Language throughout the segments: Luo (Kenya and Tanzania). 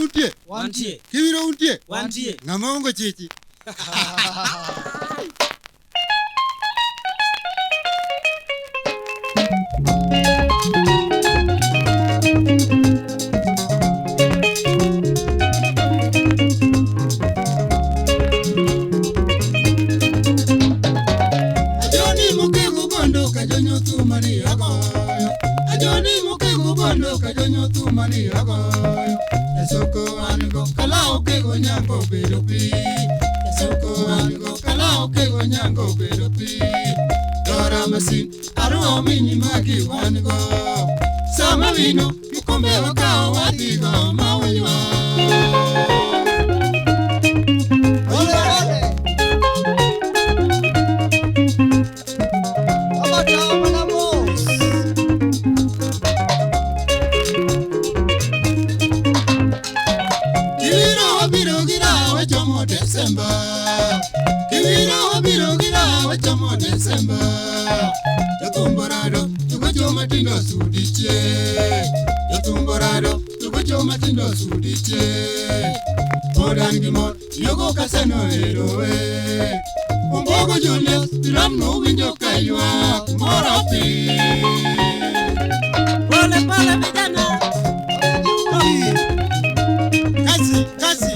untie? Wantie. Kiwiro untie? Wantie. Ng'ama ongo chichi. Ajoni mokego bondo kajonyo thuma ni agoyo. Ajoni mokego bondo kajonyo thuma ni agoyo. Esoko an go kalao kego nyango bedo pi. Esoko an go kalao kego nyango bedo pi. Dora masin aruo mini magi wan go. Sama wino kikombe wakao wadhigo mawanywa. Ole ole. Abata mana mos. Kiwiro wabiro gi rawa chomo Desemba. Kiwiro wabiro gi rawa chomo Desemba. Jothumbo rado tugo joma tindo sudiche. Jothumbo rado tugo joma tindo sudiche. Pod an gi mor yogo kaseno erowe. Ombogo Julius Tiramno winjo ka ywak moro piny. Pole pole vijana. Kazi, kazi.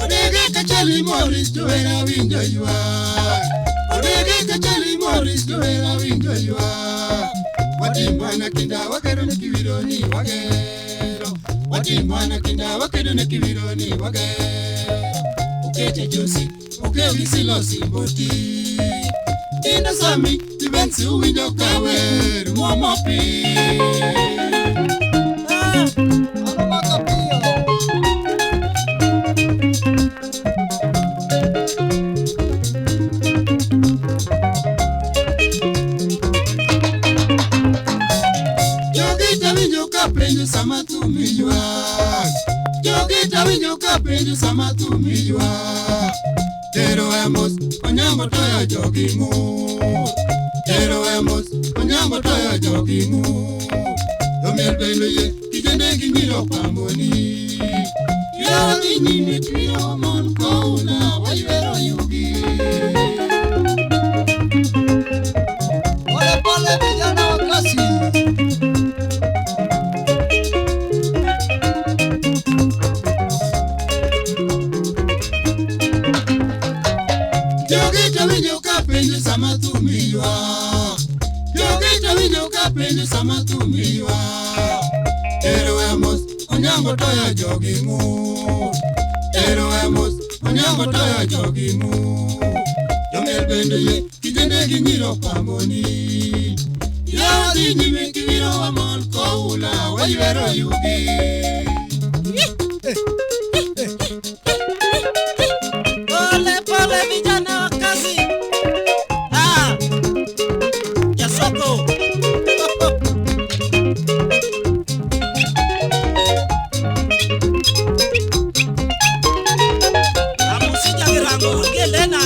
Odege kachali Morris johera winjo ywak. Odege kachali Morris johera winjo ywak. Watim mana kinda wakedo ne kiwiro ni wagero. Watim mana kinda wakedo ne kiwiro ni wagero. Okeche Josi, okew gi Silo Simboti. Inda Sami, Tibensi uwinjo kawer muomo piny. Ah. Mano makapiyo. Jogi tawinjo ka penjo sama thum ywak. Jogi tawinjo ka penjo sama thum ywak. Tero e mos, onyango toyo jogi ng'ur. Tero e mos, onyango toyo jogi ng'ur. Jomiel bende yie, kijende gi nyiro pamboni. Yawa dhi nyime twiro mon koula, waywero yugi. Pole pole vijana wa kasi. Jogi tawinjo ka penjo sama thum ywak. Jogi tawinjo ka penjo sama thum ywak. Tero e mos, onyango toyo jogi ng'ur. Tero e mos, onyango toyo jogi ng'ur. Jomiel bende yie, kijende gi nyiro pamboni. Yawa dhi nyime kiwiro wamon koula, waywero yugi. Pole pole vijana wa kazi. Ah. Jasoko. Amusija Girango Gelena.